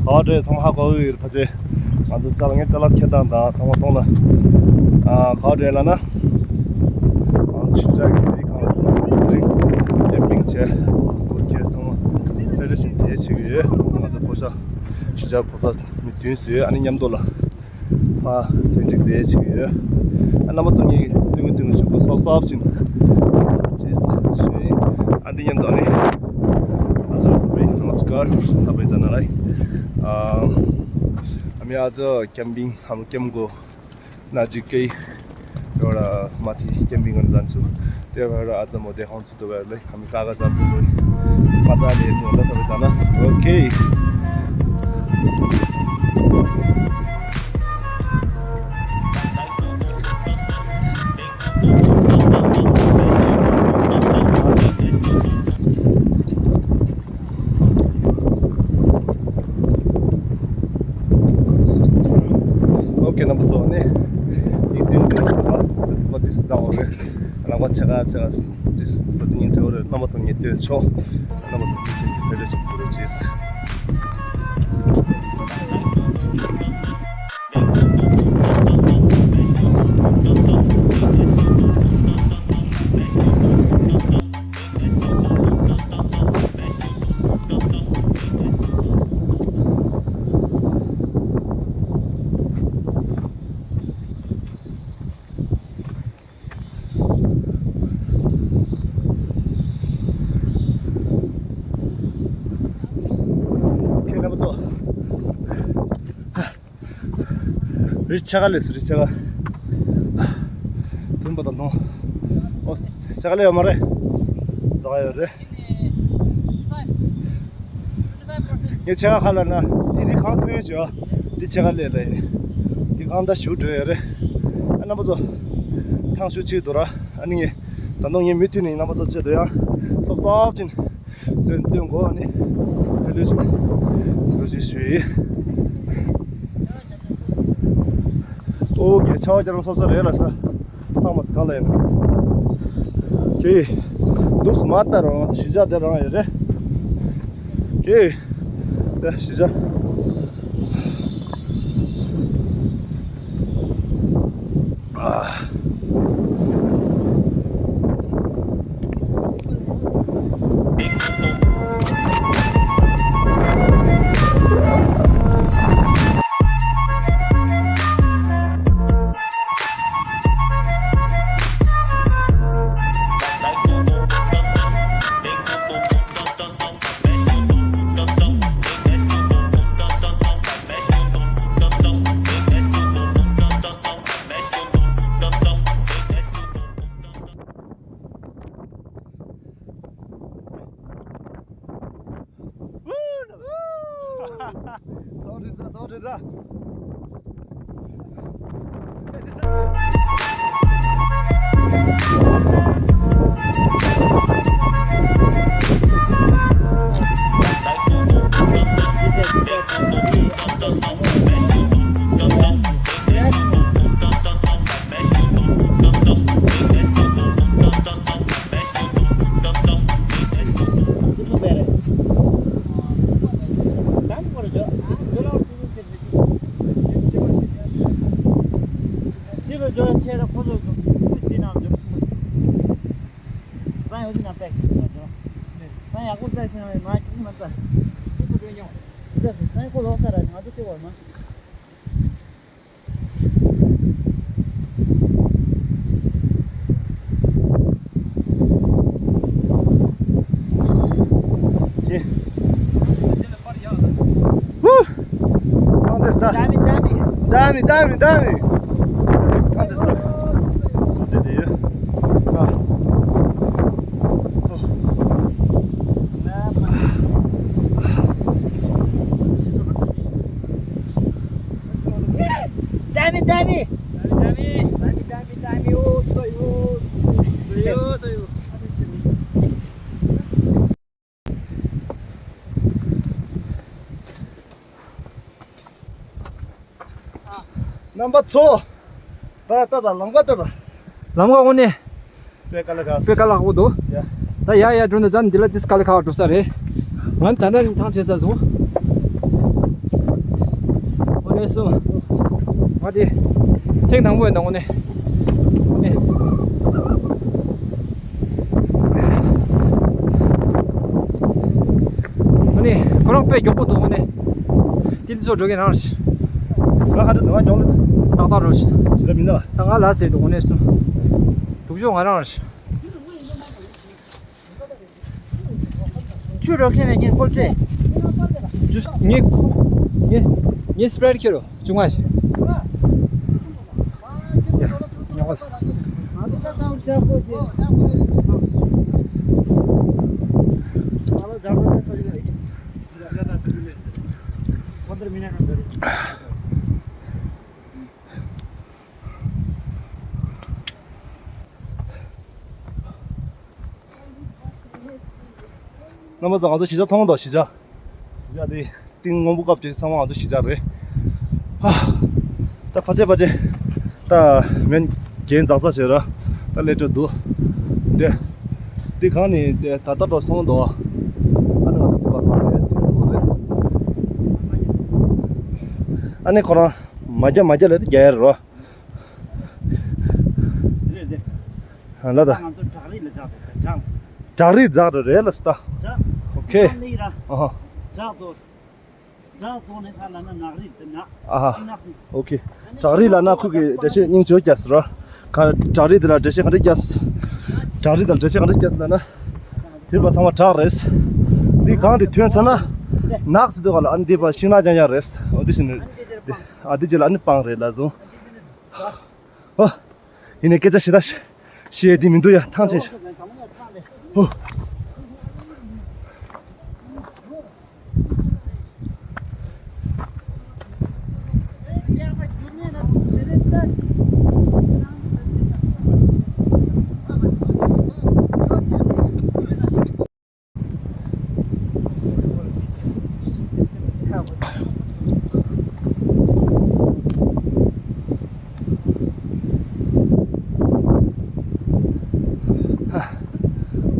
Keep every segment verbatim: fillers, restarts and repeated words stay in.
ག་བ་འདྲ་ཚང་མ་ཧ་གོ་གི་ཡོད་རེད། ཕལ་ཆེར་ང་ཚོ་ཅ་ལག་ངའི་ཅ་ལག་འཁྱེར་སྟངས་དང་ཚང་མ་མཐོང་ལ། ཨ་ག་བ་འདྲ་ལབ་ན། ང་ཚོ་གཞིས་ཆགས་ཀྱི་རི་ཁང་རི་ཀེམ་པིང་བྱས་གུར་ཁྱེར་ཚང་མ་ཕེབས་བཞིན་དེ་བྱེད་ཀྱི་ཡོད། ང་ཚོ་ཕོ་གཞིས་ཆགས་ཕོ་གསར་མི་བདུན་ཙམ་ཡོད། ཨ་ནི་མཉམ་དུ་ལ་ཕ་ཚན་གཅིག་དེ་བྱེད་ཀྱི་ཡོད། ཨ་རྣམ་པ་ཚོ་ངེད་ཀྱི་སྟོན་གྱི་སྟོན་གྱི་ཆུ་བོ་སོབ་སོབ་ཅིན་ཅེས་ཞུ་ཡིན། ཨ་འདི་མཉམ་དུ་ཨ་ནི་ཨ་ཟུར་ས་པའི་ནམ་སྐར་ས་པའི་ཟ་ན་ལ་ཨ་མི་ཨ་ཟུར་ཀེམ་པིང་ཧམ་ཀེམ་གོ་ན་ཇི་ཀེ་རོ་ར་མ་ཐི་ཀེམ་པིང་ཨན་ཟན་ཆུ་དེ་བ་ར་ཨ་ཙམ་མོ་དེ་ཧོང་ཆུ་དུ་བ་ལེ། ཨ་མི་ཀ་ག་ཙམ་ཆུ་ཚོ་མ་ཙ་ལེ་ནོ་ལ་ས་བེ་ཙ་ན། ཨོ་ཁེ། ཨོ་ཁེ། རྣམ་པ་ཚོ་ནི་ཡིག་དེ་དེ་ཚོ་ལ་བ་དིས་ད་འོ་རེད། རང་པ་ཆེ་ག་ཆེ་ག་ཅིག་ས་ཏིང་ཡིན་ཚེ་བ་རེད། རྣམ་པ་ཚོ་ངས་སྟོན་ཆོག་རྣམ་པ་ཚོ་ངས་སྟོན་ཕེ་ལེ་ཅིག་ཟེར་རོ་ཅེས། ཁྱེད་རྣམ་པ་ཚོ། རི་ཆེ་ག་ལས་སུ་རི་ཆེ་ག་དུམ་པ་དང་དུང་། ཨོ་ཆེ་ག་ལས་ཡོད་མ་རེད། རྫོགས་ཡོད་རེད། ངས་ཆེ་ག་ཁ་ལ་ན་དེ་རི་གང་ཐོན་ཡོད་ཅོ། འདི་ཆེ་ག་ལས་ལ་ཡིན། འདི་གང་ད་ཞུ་འགྲོ་ཡོད་རེད། ཨ་རྣམ་པ་ཚོ། ཐང་ཞུ་ཆེ་འདུག་ར། ཨ་ནི་ངས་ད་དུང་ངས་མུ་མཐུད་ནས་རྣམ་པ་ཚོ་ཆེད་དུ་ཡང་སོབ་སོབ་ཅིན་སོན་སྟོན་གོ། ཨ་ནི་ཨ་ལུ་ཅིག་སོ་ཞིག་ཞུ་ཡི། ཨོ་ཀེ། ཆ་བ་རྒྱ་རང་སོབ་སོབ་རེད་ལ་ས། ཧ་མ་སི་ག་ལ་ཡིན། ཀེ། འདུག་སུ་མ་ལྟ་རང་གཞིས་ཆགས་དེ་རང་ཡོད་རེད། ཀེ། དེ་གཞིས་ཆགས། ཧུ། ཐང་ཆད་སོང་། ད་མི་ད་མི། ད་མི་ད་མི་ད་མི། ད་མི་ཐང་ཆད་སོང་། སུ་དེ་དེ་ཡོད། ཨ། ཧོ། ད་མི་ད་མི། ད་མི་ད་མི། ད་མི་ད་མི། ཨོ་སོ་ཡོ། སོ་ཡོ་སོ་ཡོ། རྣམ་པ་ཚོ། ད་ད་ད་ལམ་ཁ་ད་ད། ལམ་ཁ་འོ་ནས། དཔེ་དཀའ་ལས་ཁག་དཔེ་དཀའ་ལས་ཁག་པོ་འདུག་ཡ། ད་ཡ་ཡ་འགྲོ་ན་ཛན་འདི་ལ་ཏིས་དཀའ་ལས་ཁག་འགྲོ་ས་རེད། ང་ད་ནི་ཐང་ཆད་ས་སོང་། ཨེ་སུ། ང་དེ་ཐེངས་དང་པོ་ཡིན་ད་དངོས་གནས། དངོས་གནས། དངོས་གནས་ཁོ་རང་དཔེ་མགྱོགས་པོ་འདུག་དངོས་གནས། དེ་ཚོ་འགྲོ་གི་རང་རེད། ང་ཧ་ཏུ་དུ་ང་མགྱོགས་ལ། ཏག་ཏག་འགྲོ་ཤི། ཞེ་དྲག་མི་འདུག་ད་ང་ལ་ཟེར་འདུག་དངོས་གནས་སུ། སྡུག་ཅོག་ང་རང་རེད། ཆུ་རོ་ཁེ་མེ་ངས་ཀོལ་ཏྲེ། ཇུས་ངས་ངས་ངས་སི་པྲའིཊ་ཁྱེར་རོ་ཅུང་མ་ཞིག་ཡ། ཉོག་ས། རྣམ་པ་ཚོ་ང་ཚོ་གཞིས་ཆགས་མཐོང་དང་གཞིས་ཆགས། གཞིས་ཆགས་འདི་ཏིང་སྔོན་པོ་སྐབས་དེ་ཚང་མ་ང་ཚོ་གཞིས་ཆགས་རེད། ཨ། ད་ཕ་ཆེ་ཕ་ཆེ། ད་མེན་གྱེན་འཛེགས་ས་བྱོས་ར། ད་སླེབས་འགྲོ་འདུག་འདི། འདི་གང་ནས་འདི་ད་ལྟ་འགྲོ་སོང་འདུག་ཨ་ནི་ང་ཚོ་ཚིག་པ་ཁང་རེད་དེ་འདུག་རེད། ཨ་ནི་ཁོ་རང་མ་རྒྱ་མ་རྒྱ་ལ་དེ་རྒྱ་ཡར་རོ། རེད་དེ། ལ་ད། ང་ཚོ་བྲག་རི་ལ་འཛེགས་དེ་བྲག་བྲག་རི་འཛེགས་འགྲོ་རེད་ལ་སི་ད། བྲག་ཨོ་ཁེ། ལ་ཡི་ར། ཨ་ཧ། བྲག་ཚོ། བྲག་ཚོ་ནས་ཕར་ལ་ན་ནགས་རི་དེ་ནགས། ཨ་ཧ། ཤིང་ནགས་སི། ཨོ་ཁེ། བྲག་རི་ལ་ན་ཁོ་གི་འགྲེལ་བཤད་སྙིང་རྗེ་རྒྱག་སི་ར། ག་བྲག་རི་དེ་ལ་འགྲེལ་བཤད་ག་འདྲ་རྒྱག་སི། བྲག་རི་དང་འགྲེལ་བཤད་ག་འདྲ་རྒྱག་སི་ལ་ན། དེ་པ་ཚང་མ་བྲག་རེད། འདི་གང་དེ་ཐོན་ཚར་ན། ནགས་སི་དུ་ག་ལ་ཨ་ནི་དེ་པ་ཤིང་ནགས་རྐྱང་རྐྱང་རེད། ཨོ་དེ་བཞིན་རེད། ཨ་དེ་རྗེས་ལ་ཨ་ནི་སྤང་རེད་ལ་བཟུང་། ཨོ། ཡིན་ནའི་སྐད་ཆ་ཞེ་དྲག་བཤད་ཡས་འདི་མི་འདུག་ཡ་ཐང་ཆད། ཧོ།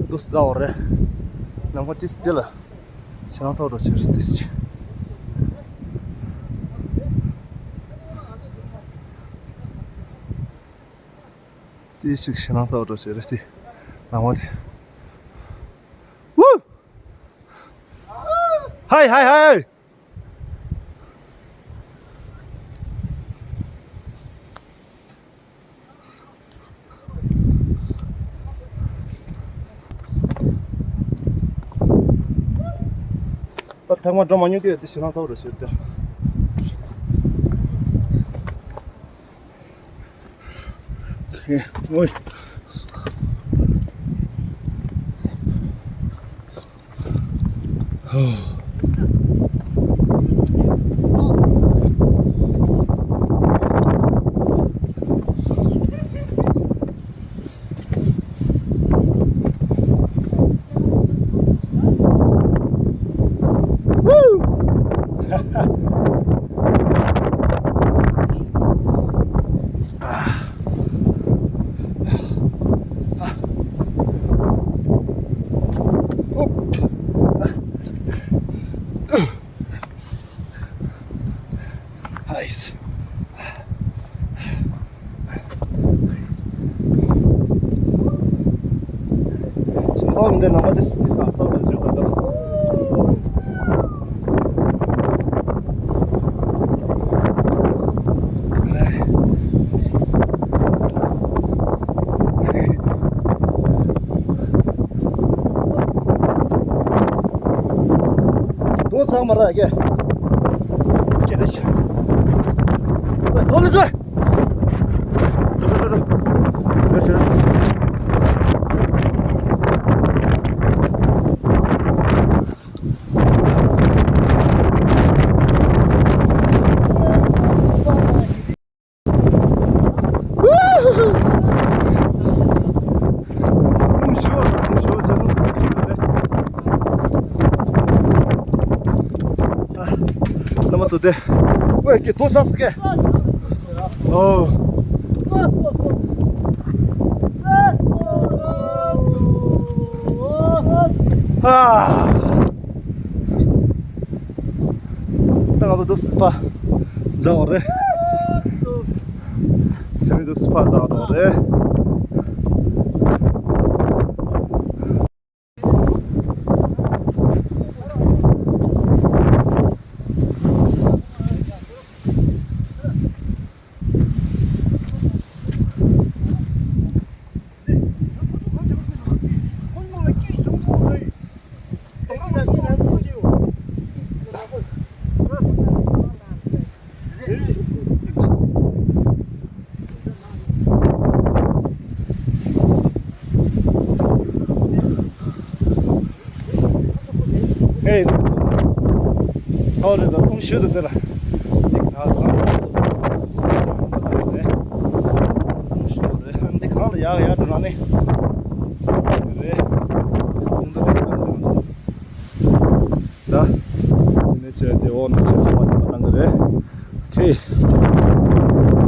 འདུག་སེ་འཛེགས་རེད། ནམ་མཁའ་ཏིས་ཏི་ལ་ཞེད་སྣང་ཚ་པོ་འདྲ་བྱེད་རེད་ཏིས་ཅི། ཏིས་ཅིག་ཞེད་སྣང་ཚ་པོ་འདྲ་བྱེད་རེད་ཏི། ནམ་མཁའ་དེ། ཝུ། ཧའི་ཧའི་ཧའི། ད་ཐེངས་མ་འགྲོ་མ་མྱོང་གི་ཡོད་དེ་ཞེད་སྣང་ཚ་པོ་རེད་ཟེར་ཏེ། ཨོའི། ཨ་ཨིས། ཞང་ཚང་མི་འདི་ནང་མ་དེ་དེ་སང་སང་དུ་ཞུ་ག་ད། དོ་ཚང་མ་ར་གེ། ཁྱེད་ཤ། ཨེ། དོ་ལི་ཚོ། འགྲོ་འགྲོ་འགྲོ་འགྲོ། ལེ་ཤ། རྣམ་པ་ཚོ་དེ། ཝེ་ཀི་དོ་ས་སི་ཀེ། ཨོ། ཨ། ད་ང་ཚོ་འདུག་སེ་ཕར། འཛའ་བ་རེད། ཚེ་རིང་དུ་སྤ་འཛའ་བ་རེད། ཨེ། ཚོགས་རེད་ད། ལྟུང་ཤུལ་དུ་དེ་ལ་འདི་ག་གང་རེད། ལྟུང་ཤུལ་རེད། འདི་གང་ལ་ཡག་ཡག་འགྲོ་ན་ནི་རེད། ད་ནི་ཆེ་དེ་འོ་ནི་ཆེ་ཚང་མ་དེ་མ་བཏང་གི་རེད། ཁེ།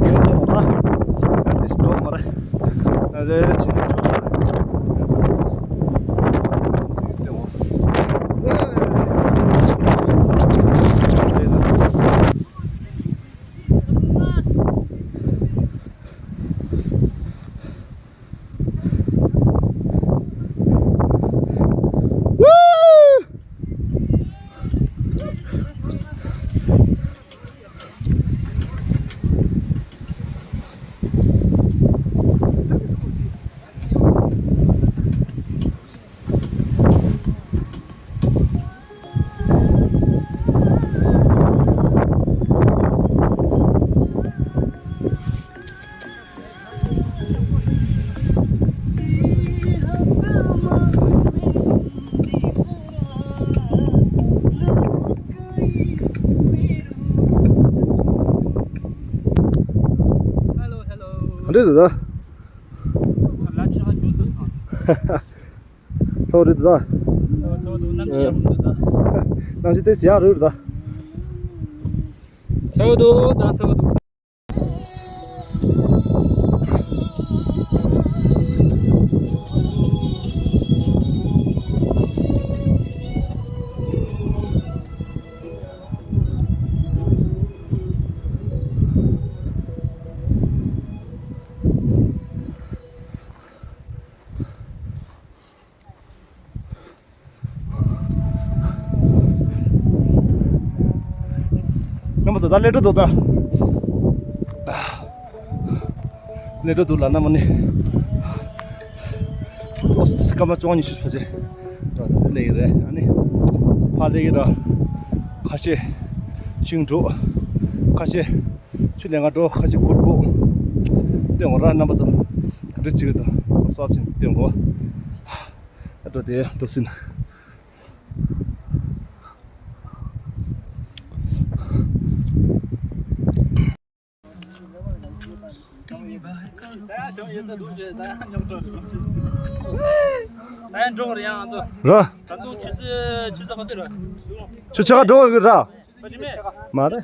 ཡང་དེ་འོ་ར། ཡང་དེ་སྤྲོ་མ་རེད། ཨ་རེ་རེ་ཆེ་དེ་འོ། Hello, hello. འདྲེ་ད། ཚོགས་རེད་ད། ཚོགས་ཚོགས་འདུག་གནམ་གཤིས་ཡག་པོ་འདུག་ད། གནམ་གཤིས་དེ་ཡག་རུ་རུ་ད། ཚོགས་འདུག་ད་ཚོགས་འདུག་རྣམ་པ་ཚོ་ད་ལས་འགྲོ་འདུག་ད། ལས་འགྲོ་འདུག་ལ་རྣམ་པ་ནི། ཨོ་སྐར་མ་བཅོ་ལྔ་ཉི་ཤུ་ཕལ་ཆེར་ལས་ཀྱི་རེད། ཨ་ནི་ཕར་ལས་ཀྱི་ར། ཁ་ཤས་ཤིང་འབྲུག་ཁ་ཤས་ཆུ་ལེན་ག་འགྲོ། ཁ་ཤས་གུར་སྤོ་སྟོན་གོ་ར། རྣམ་པ་ཚོ་ག་འདྲ་བྱེད་ཀྱི་འདུག་སོབ་སོབ་ཅིག་སྟོན་གོ། ཨ་འགྲོ་དེ་འདུག་སྲིད། ར། ཆུ་ཆ་ག་འགྲོ་གི་ར། མ་རེད།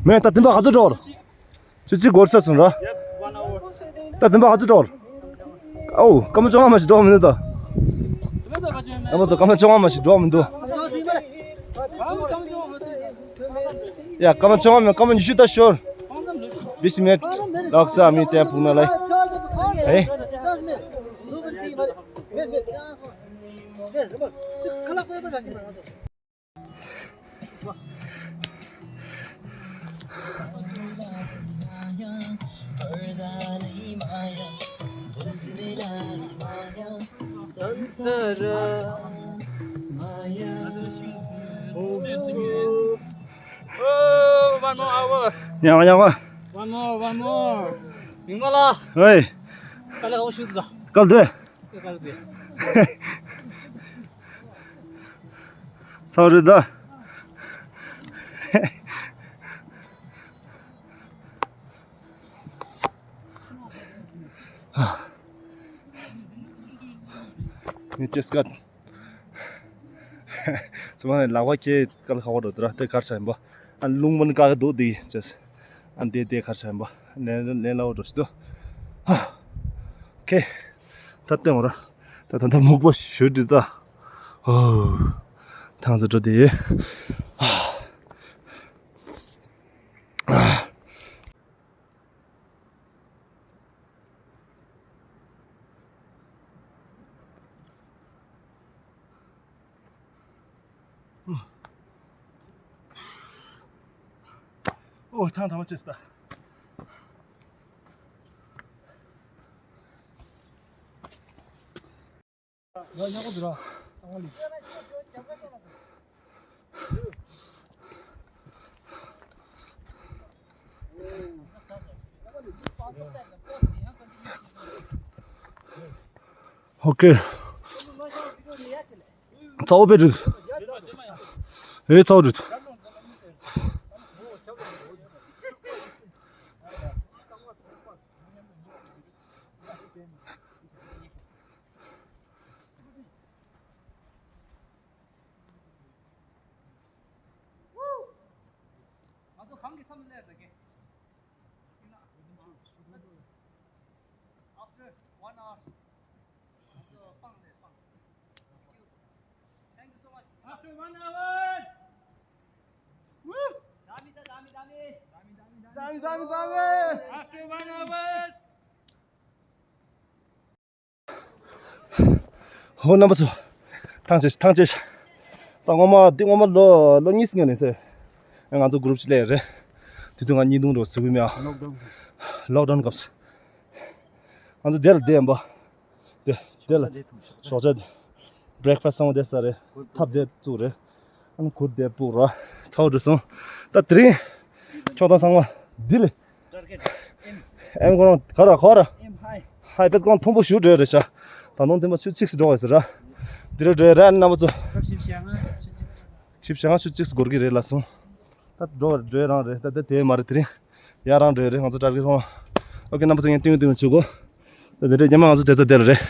མེད་ད་དེ་འདྲ་ག་ཚོད་འགྲོ། ཆུ་ཚོད་འགོར་ས་སོང་ར། ད་དེ་འདྲ་ག་ཚོད་འགྲོ། ཨོ་སྐར་མ་བཅོ་ལྔ་མ་ཞིག་འགྲོ་མི་འདུག་ད། ཨ་མ་ཚོ་སྐར་མ་བཅོ་ལྔ་མ་ཞིག་འགྲོ་མི་འདུག་ཡ་སྐར་མ་བཅོ་ལྔ་མ། སྐར་མ་ཉི་ཤུ་ད་ཤོར། བིས་མེད། ལག་ས་མི་ཏེ་ཕུག་ན་ལ། ཨེ། Oh, one more hour. ཡང་ཡང་། One more, one more. ཡིན་པ་ལ། ཧེ། དཀའ་ལས་ཁག་པོ་ཞིག་འདུག་ད། དཀའ་ལས། དཀའ་ལས། ཚོགས་རེད་ད། ངས་ཅེས་ཀ། ཚང་མ་ལག་པ་ཁྱེར་དཀའ་ལས་ཁག་པོ་འགྲོ་དུས་ར་དེ་གར་ཆ་ཡིན་པ། ཨ་རླུང་མ་ནི་དཀའ་གི་འདུག་དེ་ཅེས། ཨ་དེ་དེ་གར་ཆ་ཡིན་པ། ལེན་ལེན་ལ་འོ་འགྲོ་ཞིག་འདུག་ཨ་ཁེ། ད་སྟོན་འོ་ར། ད་ད་ད་མུག་པ་ཞུ་དུས་ད། ཨོ། ཐང་ཚོ་འགྲོ་དེ། ཨོ་ཐང་ཐང་ཆེ་སྟ། ཡ་ཡག་པོ་འདུག་ར། ཨོ་ཀེ། ཚ་བོ་པེ་འདུག་ཨེ་ཚ་བོ་འདུག་ང་ཚོ་གང་གི་མཚམས་སླེབས་ད་གེ། After one hour. ང་ཚོ་སྤང་ལས་སྤང་། Thank you so much. After one hour. Woo! Dami sa, dami, dami. Dami, dami, dami. After one hour. ཧོ་རྣམ་པ་ཚོ། ཐང་ཆད་ཐང་ཆད། ད་སྔོན་མ་འདི་སྔོན་མ་ལོ་ལོ་གཉིས་སྔོན་ནས་ཟེར། ང་ཚོ་གུ་རུབ་ཅིག་སླེབས་རེད། དེ་དུས་ང་གཉིས་སྟོང་འགྲོ་ཟུག་གི་མེད་ཨ། ལོག་ཌའུན་སྐབས་སུ། ང་ཚོ་དེ་ལ་བསྡད་ཡིན་པ། དེ་དེ་ལ་ཞོགས་ཇ་དེ། བྷི་རེག་ཕ་སི་ཚང་མ་དེ་ཟ་རེད། ཐབ་དེ་བཙུགས་རེད། ཨ་ནི་གུར་དེ་སྤུག་ར། ཚ་བོ་འགྲོ་སོང་། ད་དེ་རིང་ཁྱོད་ད་ཚང་མ་འདི་ལས། ཨེམ་ཁོ་རང་ག་ར་ག་ར། ཧའི་པད་ཀོང་ཐུང་པོ་ཞུ་འགྲོ་རེད་ཤག་ད་ནང་དེ་མ་ཆུ་ཚིགས་སུ་འགྲོ་བ་ཟེར་ར། འདི་རུ་འགྲོ་ར་རྣམ་པ་ཚོ། ཞིབ་ཆ་ང་ཆུ་ཚིགས་སུ་འགོར་གི་རེད་ལ་སོང་། ད་འགྲོ་བ་འགྲོ་རང་རེད། ད་ད་དེ་མ་རེད། དེ་རིང་ཡ་རང་འགྲོ་རེད། ང་ཚོ་ཏྲར་གི་ཧོང་། ཨོ་ཀེ་རྣམ་པ་ཚོ་ངས་ཏིང་ཏིང་བྱུག་གོ། ད་དེ་འདྲས་ཉི་མ་ང་ཚོ་དེ་ཚོ་དེ་ལ་རེད།